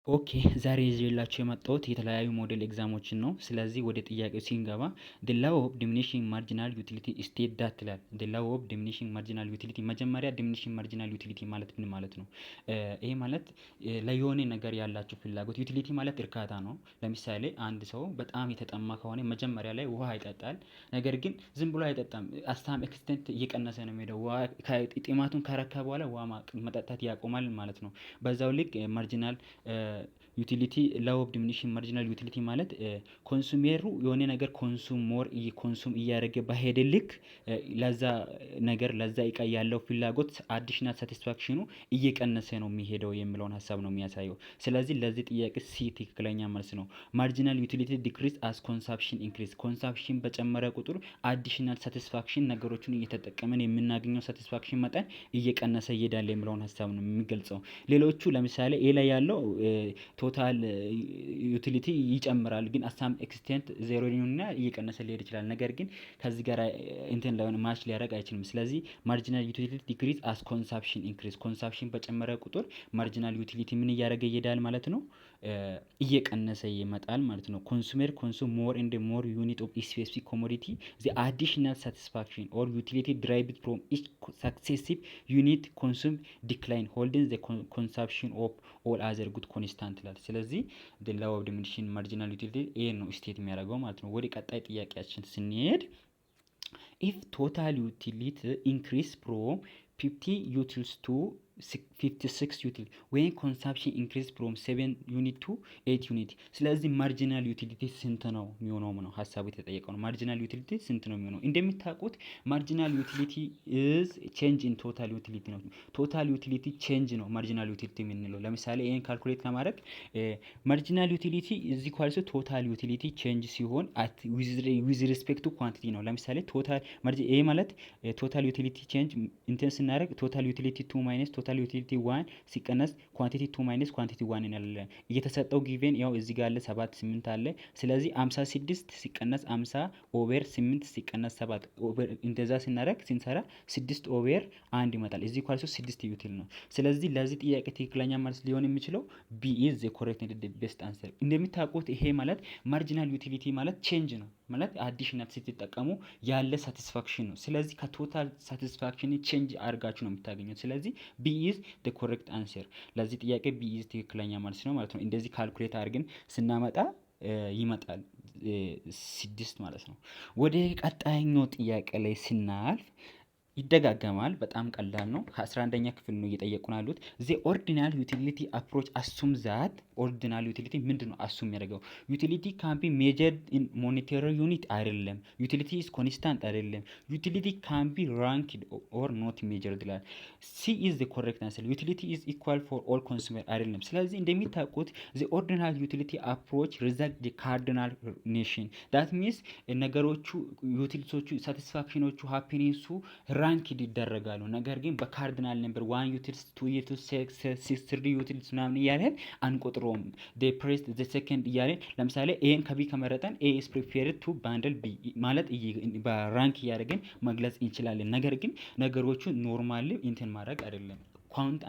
Okay፣ ዛሬ ይዤላችሁ የመጣሁት የተለያዩ model exam ኦችን ነው። ስለዚህ ወደ ጥያቄው ሲንገባ "The law of diminishing marginal utility state that" ይላል። The law of diminishing marginal utility፣ መጀመሪያ diminishing marginal utility ማለት ምን ማለት ነው? ይሄ ማለት ለየሆነ ነገር ያላችሁ ፍላጎት፣ utility ማለት እርካታ ነው። ለምሳሌ አንድ ሰው በጣም የተጠማ ከሆነ መጀመሪያ ላይ ውሃ ይጠጣል። ነገር ግን ዝም ብሎ አይጠጣም። At some extent እየቀነሰ ነው የሚሄደው። ውሃ ጥማቱን ካረካ በኋላ ውሃ መጠጣት ያቆማል ማለት ነው። በዛው ልክ marginal utility፣ law of diminishing marginal utility ማለት consumer ኡ የሆነ ነገር consume more consume እያደረገ በሄደ ልክ ለዛ ነገር፣ ለዛ እቃ ያለው ፍላጎት፣ additional satisfaction ኑ እየቀነሰ ነው የሚሄደው የሚለውን ሀሳብ ነው የሚያሳየው። ስለዚህ ለዚህ ጥያቄ C ትክክለኛ መልስ ነው። Marginal utility decrease as consumption increase። Consumption በጨመረ ቁጥር additional satisfaction፣ ነገሮችን እየተጠቀምን የምናገኘው satisfaction መጠን እየቀነሰ ይሄዳል የሚለውን ሀሳብ ነው የሚገልጸው። ሌሎቹ ለምሳሌ A ላይ ያለው total utility ይጨምራል፣ ግን at some extent zero እና እየቀነሰ ሊሄድ ይችላል። ነገር ግን ከዚህ ጋር እንትን ላይሆን፣ match ሊያደርግ አይችልም። ስለዚህ marginal utility decrease as consumption increase፣ consumption በጨመረ ቁጥር marginal utility ምን እያደረገ ይሄዳል ማለት ነው? እየቀነሰ ይመጣል ማለት ነው። Consumer consume more and more unit of specific commodity, the additional satisfaction or utility derived from each successive unit consume decline, holding the consumption of all other good constant ይላል። ስለዚህ the law of diminishing marginal utility ይሄን ነው state የሚያደርገው ማለት ነው። ወደ ቀጣይ ጥያቄያችን ስንሄድ if total utility increase from 50 utils to 56 util ወይም consumption increase from 7 unit to 8 unit። ስለዚህ marginal utility ስንት ነው የሚሆነው ነው ሀሳቡ የተጠየቀው ነው። Marginal utility ስንት ነው የሚሆነው? እንደሚታውቁት marginal utility is change in total utility ነው። Total utility change ነው marginal utility የምንለው። ለምሳሌ ይሄን calculate ለማድረግ marginal utility is equals total utility change ሲሆን with respect to quantity ነው። ለምሳሌ total ይሄ ማለት total utility change እንትን ስናደርግ total utility two minus total utility one ሲቀነስ quantity two minus quantity one እንላለን። እየተሰጠው given ያው እዚህ ጋር አለ፣ ሰባት ስምንት አለ። ስለዚህ 56 ሲቀነስ 50 over ስምንት ሲቀነስ ሰባት over እንደዛ ስናደርግ፣ ስንሰራ ስድስት over አንድ ይመጣል። is equals ስድስት util ነው። ስለዚህ ለዚህ ጥያቄ ትክክለኛ መልስ ሊሆን የሚችለው B is the correct and best answer። እንደምታውቁት ይሄ ማለት marginal utility ማለት change ነው፣ ማለት additional ስትጠቀሙ ያለ satisfaction ነው። ስለዚህ ከ total satisfaction change አድርጋችሁ ነው የምታገኙት። ስለዚህ B is the correct answer። ለዚህ ጥያቄ B is ትክክለኛ መልስ ነው ማለት ነው። እንደዚህ calculate አድርገን ስናመጣ ይመጣል ስድስት ማለት ነው። ወደ ቀጣይኛው ጥያቄ ላይ ስናልፍ ይደጋገማል። በጣም ቀላል ነው። ከ11ኛ ክፍል ነው እየጠየቁን ያሉት። The ordinal utility approach assume that፣ ordinal utility ምንድን ነው assume የሚያደርገው? Utility can be measured in monetary unit አይደለም። Utility is constant አይደለም። Utility can be ranked or not measured ይላል። C is the correct answer። Utility is equal for all consumer አይደለም። ስለዚህ እንደሚታውቁት the ordinal utility approach reject the cardinal notion። That means ነገሮቹ፣ utilities ኦቹ፣ satisfaction ኖቹ፣ happiness ኡ ranked ይደረጋሉ። ነገር ግን በ cardinal number one utils፣ two utils፣ six፣ three utils ምናምን እያለን አንቆጥረውም። First, the second እያለን ለምሳሌ A ን ከ B ከመረጠን A is preferred to bundle B ማለት በ rank እያደረግን መግለጽ እንችላለን። ነገር ግን ነገሮቹ normally እንትን ማድረግ አይደለም፣ count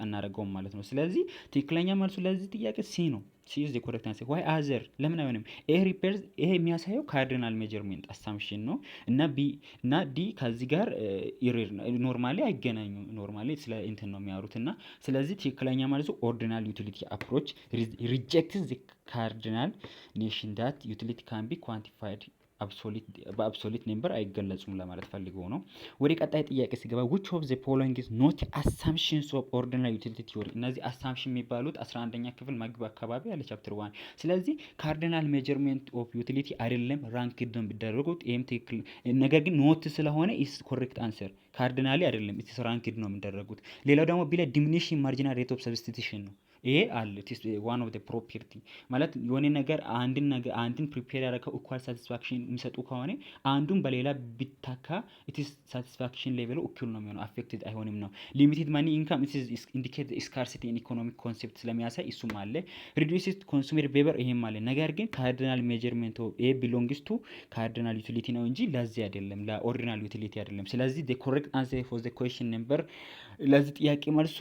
አናረገውም ማለት ነው። ስለዚህ ትክክለኛ መልሱ ለዚህ ጥያቄ C ነው። C is the correct answer። Why other ለምን አይሆንም? A refers፣ ይሄ የሚያሳየው cardinal measurement assumption ነው እና B እና D ከዚህ ጋር error normally አይገናኙም። Normally ስለ እንትን ነው የሚያወሩት እና ስለዚህ ትክክለኛ መልሱ ordinal utility approach rejects the cardinal notion that utility can be quantified፣ በ absolute number አይገለጹም ለማለት ፈልገው ነው። ወደ ቀጣይ ጥያቄ ሲገባ which of the following is not assumptions of ordinal utility theory? እነዚህ assumption የሚባሉት 11ኛ ክፍል መግቢያ አካባቢ ያለ chapter 1። ስለዚህ cardinal measurement of utility አይደለም፣ ranked ነው የሚደረጉት። ይህም ትክክል፣ ነገር ግን not ስለሆነ is correct answer። Cardinally አይደለም፣ it's ranked ነው የሚደረጉት። ሌላው ደግሞ B ላይ diminishing marginal rate of substitution ነው። ይሄ አለ፣ one of property ማለት የሆነ ነገር፣ አንድን ነገር፣ አንድን prepare ያደረገው equal satisfaction የሚሰጡ ከሆነ አንዱን በሌላ ቢተካ its satisfaction level ኡ እኩል ነው የሚሆነው፣ affected አይሆንም ነው። Limited money income indicate scarcity in economic concept ስለሚያሳይ እሱም አለ። Reduced consumer behavior ይሄም አለ። ነገር ግን cardinal measurement ይሄ belongs to cardinal utility ነው እንጂ ለዚህ አይደለም፣ ለ ordinal utility አይደለም። ስለዚህ the correct answer for the question number፣ ለዚህ ጥያቄ መልሱ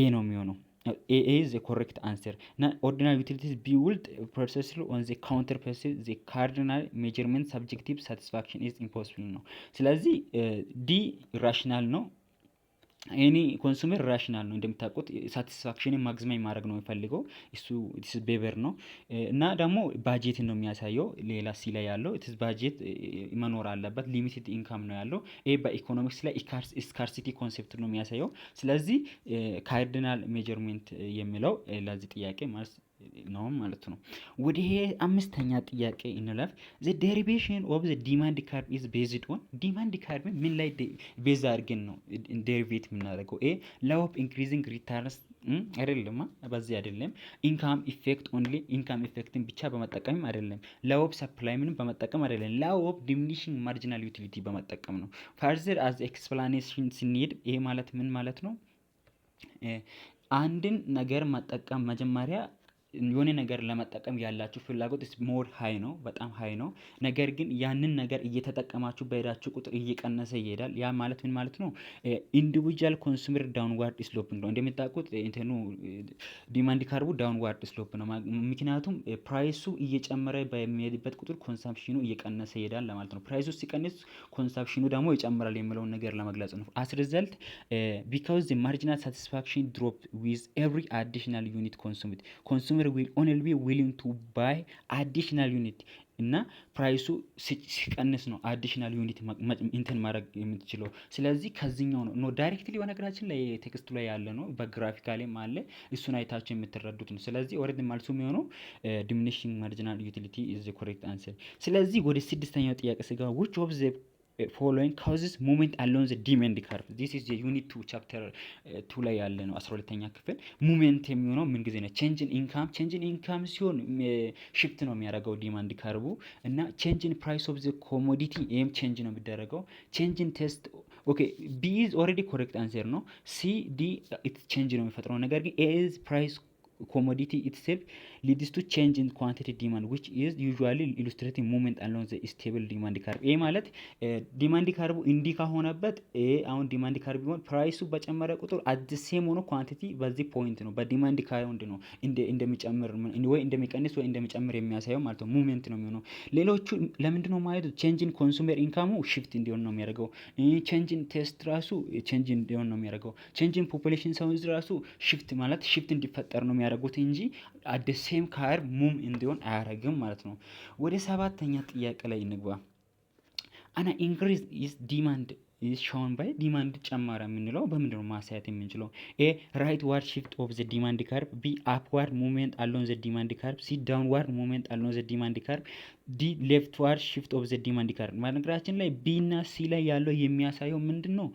A ነው የሚሆነው። A is the correct answer። እና ordinal utilities build precisely on the counter perceive the cardinal measurement subjective satisfaction is impossible ነው። ስለዚህ D rational ነው። Any consumer rational ነው፣ እንደምታውቁት satisfaction ን maximize ማድረግ ነው የሚፈልገው፣ እሱ it's behavior ነው። እና ደግሞ ባጀትን ነው የሚያሳየው። ሌላ C ላይ ያለው it's budget መኖር አለበት፣ limited income ነው ያለው። ይሄ በኢኮኖሚክስ ላይ scarcity concept ነው የሚያሳየው። ስለዚህ cardinal measurement የሚለው ለዚህ ጥያቄ መልስ ነው ማለት ነው። ወደ አምስተኛ ጥያቄ እንለፍ። The derivation of the demand curve is based on፣ demand curve ምን ላይ base አድርገን ነው derivate የምናደርገው? A law of increasing returns አይደለም፣ በዚህ አይደለም። Income effect only፣ income effect ን ብቻ በመጠቀም አይደለም። Law of supply ምንም በመጠቀም አይደለም። Law of diminishing marginal utility በመጠቀም ነው። Further as explanation ስንሄድ ይሄ ማለት ምን ማለት ነው? አንድን ነገር መጠቀም፣ መጀመሪያ የሆነ ነገር ለመጠቀም ያላችሁ ፍላጎት more high ነው፣ በጣም high ነው። ነገር ግን ያንን ነገር እየተጠቀማችሁ በሄዳችሁ ቁጥር እየቀነሰ ይሄዳል። ያ ማለት ምን ማለት ነው? Individual consumer downward sloping ነው። እንደምታውቁት እንትኑ demand curve ኡ downward slope ነው። ምክንያቱም price ኡ እየጨመረ በሚሄድበት ቁጥር consumption ኑ እየቀነሰ ይሄዳል ለማለት ነው። Price ኡ ሲቀንስ consumption ኑ ደግሞ ይጨምራል የሚለውን ነገር ለመግለጽ ነው። As result, because marginal satisfaction drop with every additional unit consumed, consumer will only be willing to buy additional unit እና price ኡ ሲቀንስ ነው additional unit እንትን ማድረግ የምትችለው። ስለዚህ ከዚህኛው ነው፣ no directly፣ በነገራችን ላይ text ኡ ላይ ያለ ነው፣ በ graphically ም አለ፣ እሱን አይታችሁ የምትረዱት ነው። ስለዚህ already መልሱ የሚሆነው diminishing marginal utility is the correct answer። ስለዚህ ወደ ስድስተኛው ጥያቄ ስገባ፣ which of the following causes movement along the demand curve? This is የ unit 2 chapter 2 ላይ ያለ ነው፣ 12ኛ ክፍል። Movement የሚሆነው ምን ጊዜ ነው? Change in income፣ change in income ሲሆን shift ነው የሚያደርገው demand curve ኡ፣ እና change in price of the commodity፣ ይህም change ነው የሚደረገው። Change in taste፣ okay, B is already correct answer ነው። C, D it change ነው የሚፈጥረው፣ ነገር ግን A is price commodity itself leads to change in quantity demand, which is usually illustrating movement along the stable demand curve። ይሄ ማለት demand curve ኡ እንዲህ ከሆነበት፣ ይሄ አሁን demand curve ቢሆን price ኡ በጨመረ ቁጥር at same ሆኖ quantity በዚህ point ነው በ demand curve ነው እንደሚጨምር ወይ እንደሚቀንስ ወይ እንደሚጨምር የሚያሳየው ማለት ነው። Movement ነው የሚሆነው። ሌሎቹ ለምንድን ነው ማለት change in consumer income ኡ shift እንዲሆን ነው የሚያደርገው። Change in taste ራሱ change እንዲሆን ነው የሚያደርገው። Change in population size ራሱ shift ማለት shift እንዲፈጠር ነው የሚያደርጉት እንጂ at same curve move እንዲሆን አያደርግም ማለት ነው። ወደ ሰባተኛ ጥያቄ ላይ እንግባ። An increase is demand is shown by፣ demand ጨመረ የምንለው በምንድን ነው ማሳየት የምንችለው? A rightward shift of the demand curve፣ B upward movement along the demand curve፣ C downward movement along the demand curve፣ D leftward shift of the demand curve። በነገራችን ላይ B እና C ላይ ያለው የሚያሳየው ምንድን ነው?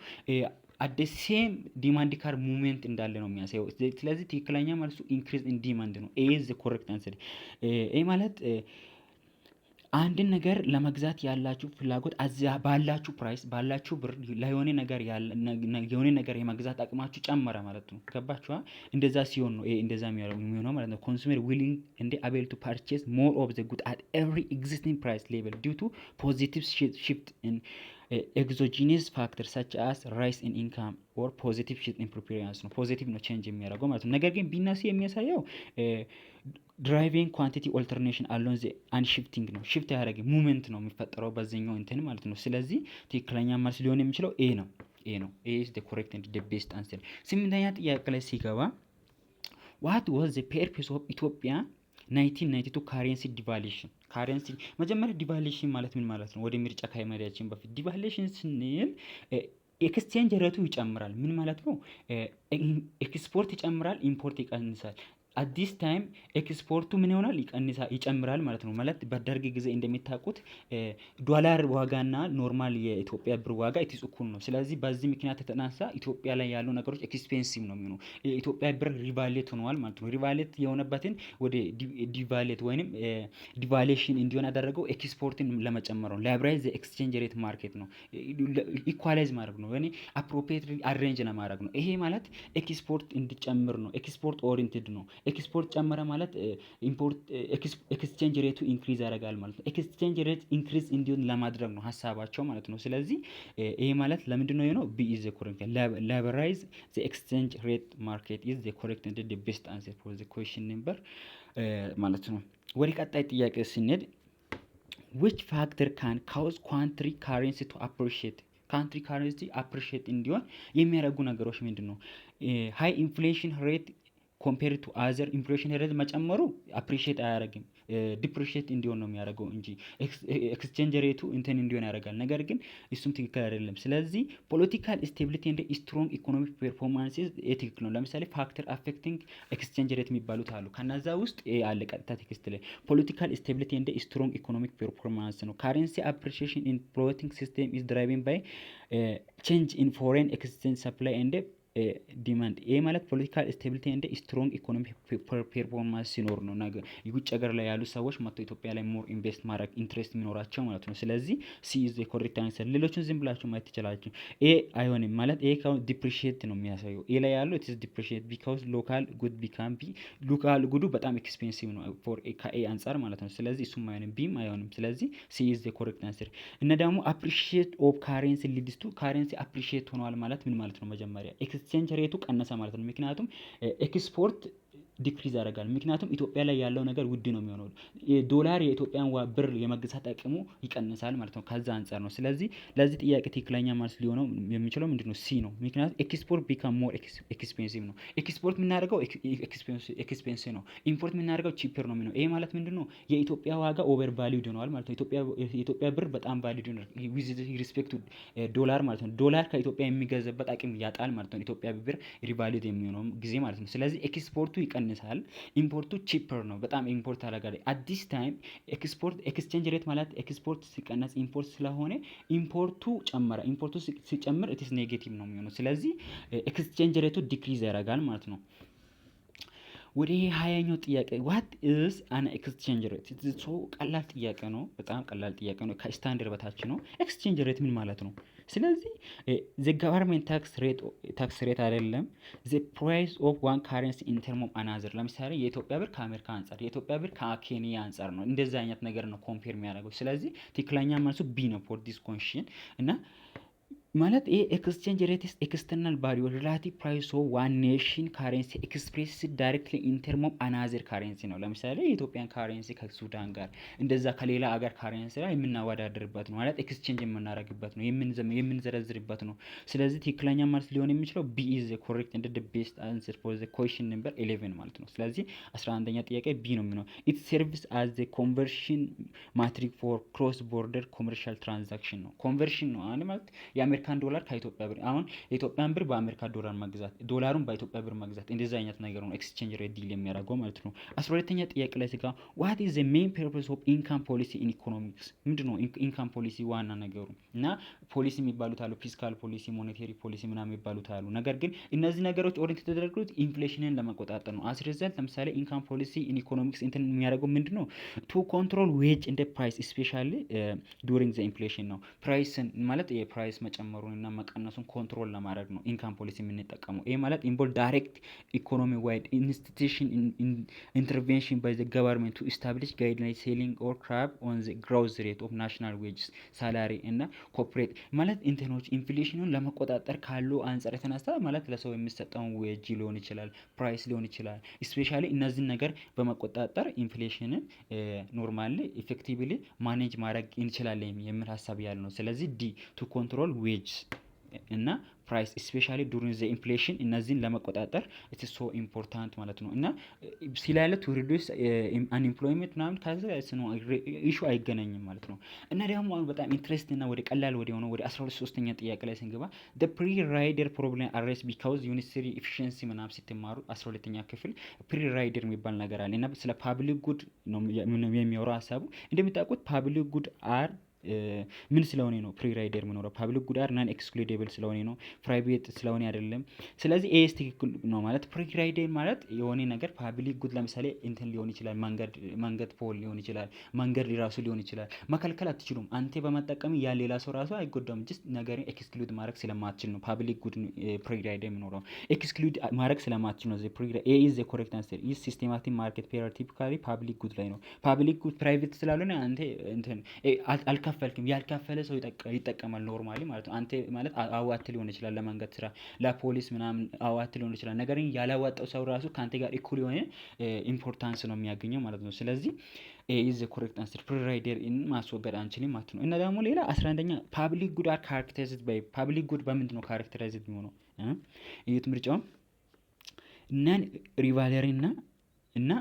At the same demand curve movement እንዳለ ነው የሚያሳየው። ስለዚህ ትክክለኛ መልሱ increase in demand ነው። A is the correct answer። ይህ ማለት አንድን ነገር ለመግዛት ያላችሁ ፍላጎት እዚያ ባላችሁ price፣ ባላችሁ ብር ለየሆነ ነገር፣ የሆነ ነገር የመግዛት አቅማችሁ ጨመረ ማለት ነው። ገባችኋ? እንደዛ ሲሆን ነው ይሄ እንደዛ የሚሆነው ማለት ነው። Consumer willing and able to purchase more of the good at every existing price level due to positive shift in exogenous factor such as rise in income or positive shift in preference ነው። Positive ነው change የሚያደርገው ማለት ነው። ነገር ግን B ና C የሚያሳየው driving quantity alternation along the unshifting ነው። Shift ያደረገ movement ነው የሚፈጠረው በዚህኛው እንትን ማለት ነው። ስለዚህ ትክክለኛ መልስ ሊሆን የሚችለው A ነው። A ነው። A is the correct and the best answer። ስምንተኛ ጥያቄ ላይ ሲገባ፣ what was the purpose of ኢትዮጵያ 1992 currency devaluation? Currency መጀመሪያ devaluation ማለት ምን ማለት ነው? ወደ ምርጫ ከመሄዳችን በፊት devaluation ስንል exchange rate ኡ ይጨምራል። ምን ማለት ነው? ኤክስፖርት ይጨምራል፣ import ይቀንሳል። At this time export ኡ ምን ይሆናል? ይቀንሳል፣ ይጨምራል ማለት ነው። ማለት በደርግ ጊዜ እንደሚታውቁት ዶላር ዋጋና normal የኢትዮጵያ ብር ዋጋ it's እኩል ነው። ስለዚህ በዚህ ምክንያት የተነሳ ኢትዮጵያ ላይ ያሉ ነገሮች expensive ነው የሚሆነው። የኢትዮጵያ ብር revaluate ሆነዋል ማለት ነው። Revaluate የሆነበትን ወደ devaluate ወይንም devaluation እንዲሆን ያደረገው ኤክስፖርትን ለመጨመር ነው። Liberalize exchange rate market ነው። Equalize ማድረግ ነው ወይ appropriate arrange ለማድረግ ነው። ይሄ ማለት ኤክስፖርት እንዲጨምር ነው። Export oriented ነው። ኤክስፖርት ጨመረ ማለት import exchange rate ኡ increase ያደርጋል ማለት ነው። Exchange rate increase እንዲሆን ለማድረግ ነው ሀሳባቸው ማለት ነው። ስለዚህ ይሄ ማለት ለምንድን ነው የሆነው? B is the correct። Liberalize the exchange rate market is the correct and the best answer for the question number ማለት ነው። ወደ ቀጣይ ጥያቄ ስንሄድ፣ which factor can cause country currency to appreciate? Country currency appreciate እንዲሆን የሚያደርጉ ነገሮች ምንድን ነው? High inflation rate compare to other። Inflation rate መጨመሩ appreciate አያደርግም፣ depreciate እንዲሆን ነው የሚያደርገው እንጂ exchange rate ኡ እንትን እንዲሆን ያደርጋል። ነገር ግን እሱም ትክክል አይደለም። ስለዚህ political stability and strong economic performance ትክክል ነው። ለምሳሌ factor affecting exchange rate የሚባሉት አሉ። ከነዛ ውስጥ አለ ቀጥታ text ላይ political stability and strong economic performance ነው። Currency appreciation in floating system is driven by change in foreign exchange supply and demand። ይሄ ማለት political stability and strong economic performance ሲኖር ነው ነገ የውጭ ሀገር ላይ ያሉ ሰዎች መጥቶ ኢትዮጵያ ላይ more invest ማድረግ interest የሚኖራቸው ማለት ነው። ስለዚህ C is correct answer። ሌሎችን ዝም ብላችሁ ማየት ትችላላችሁ። A አይሆንም ማለት A depreciate ነው የሚያሳየው። A ላይ ያለው it's depreciate because local good become be local good ኡ በጣም expensive ነው for ከ A አንጻር ማለት ነው። ስለዚህ እሱም አይሆንም፣ B ም አይሆንም። ስለዚህ C is correct answer። እና ደግሞ appreciate of currency leads to currency appreciate ሆኗል ማለት ምን ማለት ነው? መጀመሪያ exchange rate ኡ ቀነሰ ማለት ነው። ምክንያቱም export decrease ያደርጋል። ምክንያቱም ኢትዮጵያ ላይ ያለው ነገር ውድ ነው የሚሆነው። ዶላር የኢትዮጵያን ብር የመግዛት አቅሙ ይቀንሳል ማለት ነው። ከዛ አንጻር ነው። ስለዚህ ለዚህ ጥያቄ ትክክለኛ መልስ ሊሆነው የሚችለው ምንድነው? C ነው። ምክንያቱም export become more expensive ነው። ኤክስፖርት የምናደርገው expensive ነው። Import የምናደርገው cheaper ነው የሚሆነው። ይሄ ማለት ምንድነው? የኢትዮጵያ ዋጋ over valued ሆኗል ማለት ነው። የኢትዮጵያ ብር በጣም valued ሆኗል with respect to ዶላር ማለት ነው። ዶላር ከኢትዮጵያ የሚገዛበት አቅም ያጣል ማለት ነው። ኢትዮጵያ ብር revalued የሚሆነው ጊዜ ማለት ነው። ስለዚህ ኤክስፖርቱ ይቀንሳል፣ import ኡ cheaper ነው። በጣም import ያደርጋል። At this time export exchange rate ማለት ኤክስፖርት ሲቀነስ import ስለሆነ import ኡ ጨመረ። Import ኡ ሲጨምር it's negative ነው የሚሆነው። ስለዚህ exchange rate ኡ decrease ያደርጋል ማለት ነው። ወደ 20ኛው ጥያቄ፣ what is an exchange rate? So ቀላል ጥያቄ ነው። በጣም ቀላል ጥያቄ ነው። ከስታንደርድ በታች ነው። Exchange rate ምን ማለት ነው? ስለዚህ the government tax rate አይደለም። The price of one currency in term of another። ለምሳሌ የኢትዮጵያ ብር ከአሜሪካ አንጻር፣ የኢትዮጵያ ብር ከኬንያ አንጻር ነው። እንደዛ አይነት ነገር ነው compare የሚያደርገው። ስለዚህ ትክክለኛ መልሱ B ነው for this question። እና ማለት ይሄ exchange rates external value relative price of one nation currency express directly in term of another currency ነው። ለምሳሌ የኢትዮጵያን currency ከሱዳን ጋር እንደዛ ከሌላ አገር currency ጋር የምናወዳደርበት ነው፣ ማለት exchange የምናደርግበት ነው፣ የምንዘረዝርበት ነው። ስለዚህ ትክክለኛ መልስ ሊሆን የሚችለው B is correct and the best answer for the question number 11 ማለት ነው። ስለዚህ 11ኛ ጥያቄ B ነው የሚሆነው። It serves as the conversion metric for cross border commercial transaction ነው። Conversion ነው አሁን ማለት የአሜሪካን ዶላር ከኢትዮጵያ ብር፣ አሁን የኢትዮጵያን ብር በአሜሪካ ዶላር መግዛት፣ ዶላሩን በኢትዮጵያ ብር መግዛት፣ እንደዚህ አይነት ነገር ነው exchange rate deal የሚያደርገው ማለት ነው። 12ኛ ጥያቄ ላይ ስጋ what is the main purpose of income policy in economics? ምንድን ነው income policy ዋና ነገሩ? እና ፖሊሲ የሚባሉት አሉ፣ fiscal policy፣ monetary policy ምናምን የሚባሉት አሉ። ነገር ግን እነዚህ ነገሮች orient የተደረጉት inflation ን ለመቆጣጠር ነው። As result ለምሳሌ income policy in economics እንትን የሚያደርገው ምንድን ነው? To control wage and price, especially during the inflation ነው። Price ን ማለት የ price መጨመሩን እና መቀነሱን control ለማድረግ ነው income policy የምንጠቀመው። ይህ ማለት involve direct economy wide institution intervention by the government to establish guideline, ceiling or cap on the growth rate of national wages, salary እና corporate ማለት እንትኖች inflation ኑን ለመቆጣጠር ካሉ አንጻር የተነሳ ማለት ለሰው የሚሰጠውን wage ሊሆን ይችላል፣ price ሊሆን ይችላል። Especially እነዚህን ነገር በመቆጣጠር inflation ን normally effectively manage ማድረግ እንችላለን የሚል ሀሳብ ያለ ነው። ስለዚህ D, to control wage እና price, especially during the inflation፣ እነዚህን ለመቆጣጠር it's so important ማለት ነው። እና ሲላለ to reduce unemployment ምናምን ከዚ issue አይገናኝም ማለት ነው። እና ደግሞ አሁን በጣም interest እና ወደ ቀላል ወደ ሆነው ወደ 13ኛ ጥያቄ ላይ ስንገባ the free rider problem arise because unit 3 efficiency ምናምን ስትማሩ 12ኛ ክፍል free rider የሚባል ነገር አለ እና ስለ public good ነው የሚያወራው ሀሳቡ። እንደምታውቁት public good are ምን ስለሆነ ነው free rider የሚኖረው? Public good are non excludable ስለሆነ ነው፣ private ስለሆነ አይደለም። ስለዚህ A is ትክክል ነው ማለት free rider ማለት የሆነ ነገር public good ለምሳሌ እንትን ሊሆን ይችላል፣ መንገድ pole ሊሆን ይችላል፣ መንገድ ራሱ ሊሆን ይችላል። መከልከል አትችሉም። አንተ በመጠቀም ያ ሌላ ሰው ራሱ አይጎዳም። Just ነገርን exclude ማድረግ ስለማትችል ነው public good free rider የሚኖረው። Exclude ማድረግ ስለማትችል ነው። A is the correct answer። ይህ systematic market failure typically public good ላይ ነው። Public good private ስላልሆነ አንተ እንትን አልከፈልክም። ያልከፈለ ሰው ይጠቀማል normally ማለት ነው። አንተ ማለት አዋጥተህ ሊሆን ይችላል፣ ለመንገድ ስራ ለፖሊስ ምናምን አዋጥተህ ሊሆን ይችላል። ነገር ግን ያላዋጣው ሰው ራሱ ከአንተ ጋር እኩል የሆነ importance ነው የሚያገኘው ማለት ነው። ስለዚህ A is the correct answer። Free rider ን ማስወገድ አንችልም ማለት ነው። እና ደግሞ ሌላ 11ኛ፣ public good are characterized by፣ public good በምንድን ነው characterized የሚሆነው? እዩት ምርጫው፣ non rivalry እና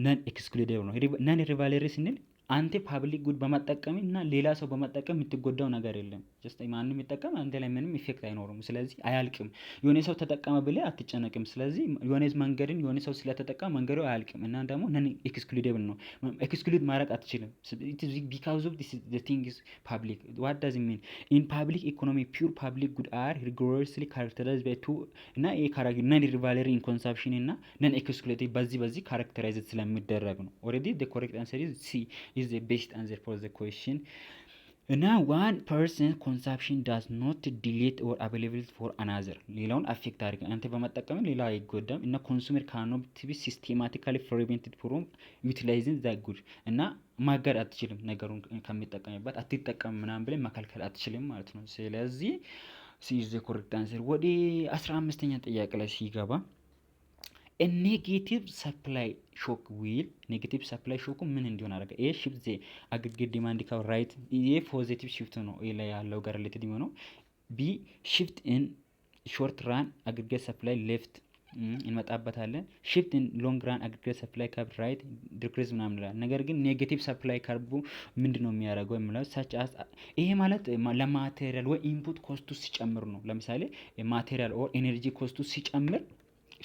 non excludable ነው። Non rivalry ስንል አንተ public good በመጠቀም እና ሌላ ሰው በመጠቀም የምትጎዳው ነገር የለም። Just ማንም የሚጠቀም አንተ ላይ ምንም effect አይኖርም። ስለዚህ አያልቅም። የሆነ ሰው ተጠቀመ ብለህ አትጨነቅም። ስለዚህ የሆነ መንገድን የሆነ ሰው ስለተጠቀመ መንገዱ አያልቅም እና ደግሞ non excludable ነው። Exclude ማድረግ አትችልም። Because of this, the thing is public. What does mean? In public economy, pure public good are rigorously characterized by two እና ይሄ non rivalry in consumption እና non exclusive በዚህ characterized ስለሚደረግ ነው። Already the correct answer is C is the best answer for the question። እና one person consumption does not delete or available for another፣ ሌላውን affect አድርገ አንተ በመጠቀም ሌላ አይጎዳም። እና ኮንሱመር ካኖት ቢ ሲስቴማቲካሊ ፕሪቨንትድ ፍሮም ዩቲላይዚንግ ዘ ጉድ እና ማገድ አትችልም። ነገሩን ከሚጠቀምበት አትጠቀም ምናምን ብለን መከልከል አትችልም ማለት ነው። ስለዚህ C is the correct answer። ወደ 15ኛ ጥያቄ ላይ ሲገባ negative supply shock will፣ negative supply shock ኡ ምን እንዲሆን አደረገ? A, shift the aggregate demand curve right፣ ይሄ positive shift ነው A ላይ ያለው ጋር related የሚሆነው። B, shift in short run aggregate supply left፣ እንመጣበታለን። Shift in long run aggregate supply curve right decrease ምናምን ይላል። ነገር ግን negative supply curve ኡ ምንድን ነው የሚያደርገው የሚለው such as፣ ይሄ ማለት ለ material ወይ input cost ኡ ሲጨምር ነው። ለምሳሌ material or energy cost ኡ ሲጨምር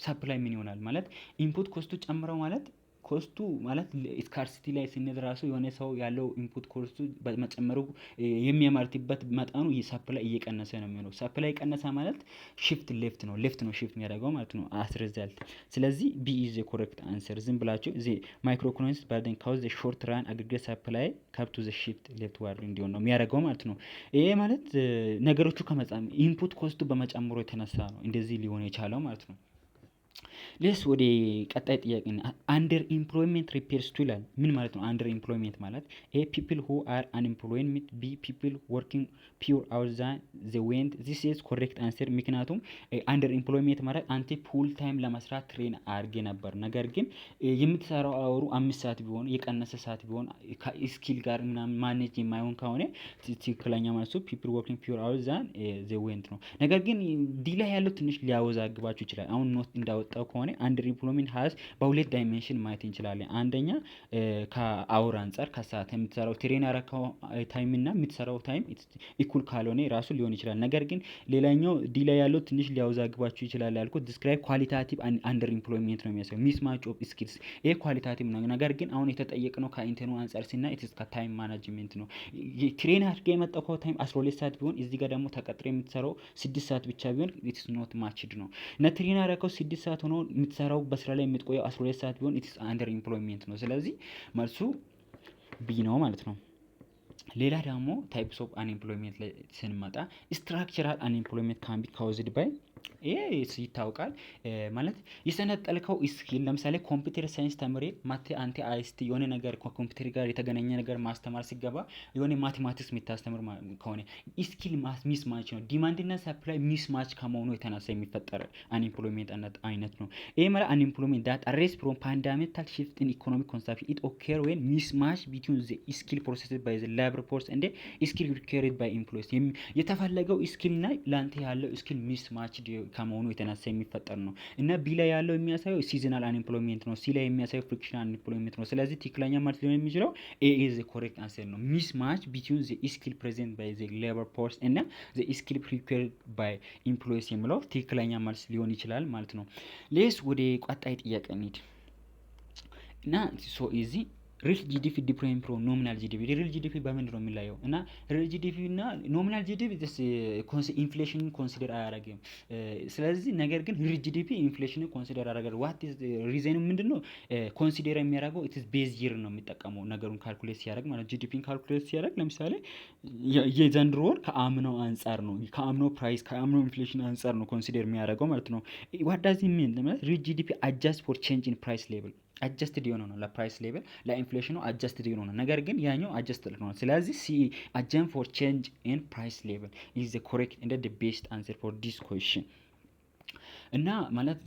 supply ምን ይሆናል ማለት input cost ኡ ጨምረው ማለት cost ኡ ማለት scarcity ላይ ስንል ራሱ የሆነ ሰው ያለው input cost ኡ በመጨመሩ የሚያመርትበት መጠኑ supply እየቀነሰ ነው የሚሆነው። Supply ቀነሰ ማለት shift left ነው shift የሚያደርገው ማለት ነው as result። ስለዚህ B is the correct answer። ዝም ብላችሁ the macroeconomics burden cause the short run aggregate supply curve to the shift leftward እንዲሆን ነው የሚያደርገው ማለት ነው። ይሄ ማለት ነገሮቹ ከመጻም input cost ኡ በመጨመሩ የተነሳ ነው እንደዚህ ሊሆን የቻለው ማለት ነው። Let's ወደ ቀጣይ ጥያቄ። Underemployment refers to ይላል። ምን ማለት ነው? Underemployment ማለት A, people who are unemployment፣ B, people working fewer hours than they want። This is correct answer። ምክንያቱም underemployment ማለት አንተ full time ለመስራት train አድርጌ ነበር፣ ነገር ግን የምትሰራው hour ኡ 5 ሰዓት ቢሆን፣ የቀነሰ ሰዓት ቢሆን፣ ከ skill ጋር ምናምን manage የማይሆን ከሆነ ትክክለኛ መልሱ people working fewer hours than they want ነው። ነገር ግን D ላይ ያለው ትንሽ ሊያወዛግባችሁ ይችላል። አሁን note እንዳወጣው ከሆነ underemployment has በሁለት dimension ማየት እንችላለን። አንደኛ ከ hour አንፃር፣ ከሰዓት የምትሰራው train ያረከው time እና የምትሰራው time እኩል ካልሆነ ራሱ ሊሆን ይችላል። ነገር ግን ሌላኛው D ላይ ያለው ትንሽ ሊያወዛግባችሁ ይችላል ያልኩት describe qualitative underemployment ነው የሚያሳየው፣ mismatch of skills፣ ይሄ qualitative ነው። ነገር ግን አሁን የተጠየቅነው ከኢንተኑ አንፃር ስናይ it's ከ time management ነው። Train አድርገህ የመጣው time 12 ሰዓት ቢሆን እዚህ ጋር ደግሞ ተቀጥሮ የምትሰራው 6 ሰዓት ብቻ ቢሆን it's not matched ነው። እና train ያደረከው 6 ሰዓት ሆኖ የምትሰራው በስራ ላይ የምትቆየው 12 ሰዓት ቢሆን it's underemployment ነው። ስለዚህ መልሱ B ነው ማለት ነው። ሌላ ደግሞ types of unemployment ላይ ስንመጣ structural unemployment can be caused by፣ ይሄ ይታወቃል። ማለት የሰለጠንከው skill ለምሳሌ computer science ተምሬ ማቴ አንተ ICT የሆነ ነገር ከኮምፒውተር ጋር የተገናኘ ነገር ማስተማር ሲገባ የሆነ mathematics የምታስተምር ከሆነ skill mismatch ነው። Demand እና supply mismatch ከመሆኑ የተነሳ የሚፈጠር unemployment አይነት ነው። ይሄ ማለት unemployment that arise from fundamental shift in economic consumption. It occur when mismatch between the skill possessed by the labor force and skill required by employers። የተፈለገው skill እና ለአንተ ያለው skill mismatch ከመሆኑ የተነሳ የሚፈጠር ነው። እና B ላይ ያለው የሚያሳየው seasonal unemployment ነው። C ላይ የሚያሳየው frictional unemployment ነው። ስለዚህ ትክክለኛ መልስ ሊሆን የሚችለው A is correct answer ነው። Mismatch between the skill present by the labor force እና the skill required by employers የሚለው ትክክለኛ መልስ ሊሆን ይችላል ማለት ነው። Let's ወደ ቀጣይ ጥያቄ እንሂድ እና so easy። Real GDP different from nominal GDP። Real GDP በምንድን ነው የሚለየው? እና real GDP እና nominal GDP inflation ን consider አያደርግም። ስለዚህ ነገር ግን real GDP inflation ን consider ያደርጋል። What is reason ኑ ምንድን ነው? Consider የሚያደርገው it's base year ነው የሚጠቀመው ነገሩን calculate ሲያደርግ ማለት፣ GDP ን calculate ሲያደርግ ለምሳሌ የዘንድሮውን ከአምናው አንጻር ነው፣ ከአምናው price፣ ከአምናው inflation አንጻር ነው consider የሚያደርገው ማለት ነው። What does mean ማለት real GDP adjust for change in price level፣ adjusted የሆነ ነው ለ price level፣ ለ inflation ኑ adjusted የሆነ ነው። ነገር ግን ያኛው adjusted ነው። ስለዚህ C adjust for change in price level is the correct and the best answer for this question። እና ማለት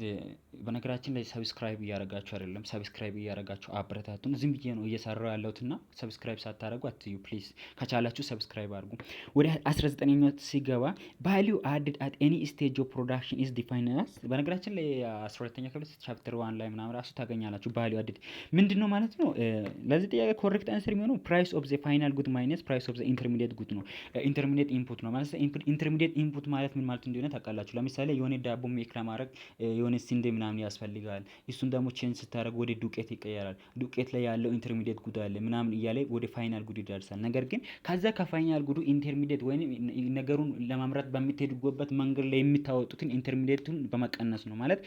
በነገራችን ላይ subscribe እያደረጋችሁ አይደለም። Subscribe እያደረጋችሁ አበረታቱን። ዝም ብዬ ነው እየሰራው ያለሁት እና subscribe ሳታደርጉ አትዩ please። ከቻላችሁ subscribe አድርጉ። ወደ 19ኛው ሲገባ value added at any stage of production is defined as። በነገራችን ላይ 12ኛ ክፍል chapter 1 ላይ ምናምን ራሱ ታገኛላችሁ። Value added ምንድን ነው ማለት ነው? ለዚህ ጥያቄ correct answer የሚሆነው price of the final good minus price of the intermediate good ነው። Intermediate input ነው ማለት፣ intermediate input ማለት ምን ማለት እንደሆነ ታውቃላችሁ። ለምሳሌ የሆነ ዳቦ make ለማድረግ የሆነ ስንዴ ምናምን ያስፈልጋል። እሱን ደግሞ change ስታደርግ ወደ ዱቄት ይቀየራል። ዱቄት ላይ ያለው intermediate good አለ ምናምን እያለ ወደ final good ይደርሳል። ነገር ግን ከዛ ከ final good ኡ intermediate ወይም ነገሩን ለማምረት በምትሄዱበት መንገድ ላይ የምታወጡትን intermediate ኡን በመቀነስ ነው ማለት።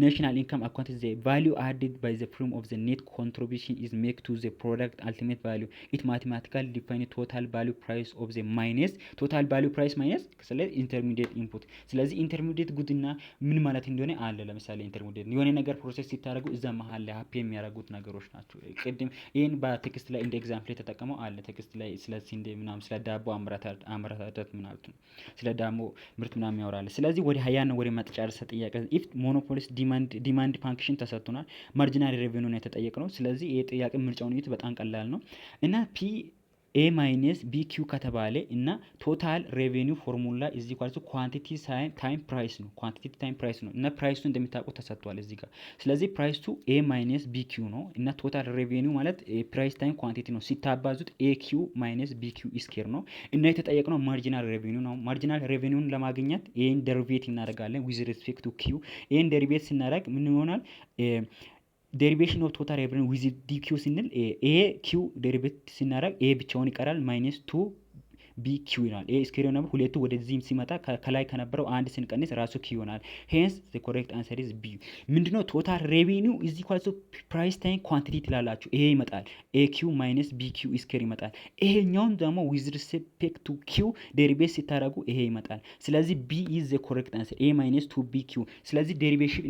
National income account the value added by the firm of the net contribution is make to the product ultimate value. It mathematically define total value price of the minus total value price minus ስለዚህ intermediate input። ስለዚህ intermediate good እና ምን ማለት እንደሆነ አለ። ለምሳሌ intermediate የሆነ ነገር process ሲታደርጉ እዛ መሀል ላይ happen የሚያደርጉት ነገሮች ናቸው። ቅድም ይህን በ text ላይ እንደ example የተጠቀመው አለ። Text ላይ ስለ ስንዴ ምናምን፣ ስለ ዳቦ አመራረት ምናምን ነው፣ ስለ ዳቦ ምርት ምናምን ያወራል። ስለዚህ ወደ 20 ነው፣ ወደ መጨረሻ ጥያቄ። If monopolist demand function ተሰጥቶናል። Marginal revenue ነው የተጠየቅነው። ስለዚህ ይህ ጥያቄ ምርጫውን እዩት፣ በጣም ቀላል ነው። እና P A minus B Q ከተባለ እና total revenue formula is equal to quantity time price ነው። Quantity time price ነው እና price ኡ እንደሚታውቁት ተሰጥቷል እዚህ ጋር። ስለዚህ price ኡ A minus B Q ነው እና total revenue ማለት price time quantity ነው። ሲታባዙት A Q minus B Q square ነው እና የተጠየቅነው marginal revenue ነው። Marginal revenue ን ለማግኘት ይህን derivate እናደርጋለን with respect to Q። ይህን derivate ስናደርግ ምን ይሆናል? Derivation of total revenue with dQ ስንል A Q derivate ስናደርግ A ብቻውን ይቀራል፣ minus two B Q ይሆናል። A square ነበር፣ ሁለቱ ወደዚህም ሲመጣ ከላይ ከነበረው አንድ ስንቀንስ ራሱ Q ይሆናል። Hence the correct answer is B። ምንድነው? Total revenue is equal to price time quantity ትላላችሁ። ይሄ ይመጣል። A Q minus B Q square ይመጣል። ይሄኛውን ደግሞ with respect to Q derivate ሲታደርጉ ይሄ ይመጣል። ስለዚህ B is the correct answer፣ A minus two B Q። ስለዚህ derivation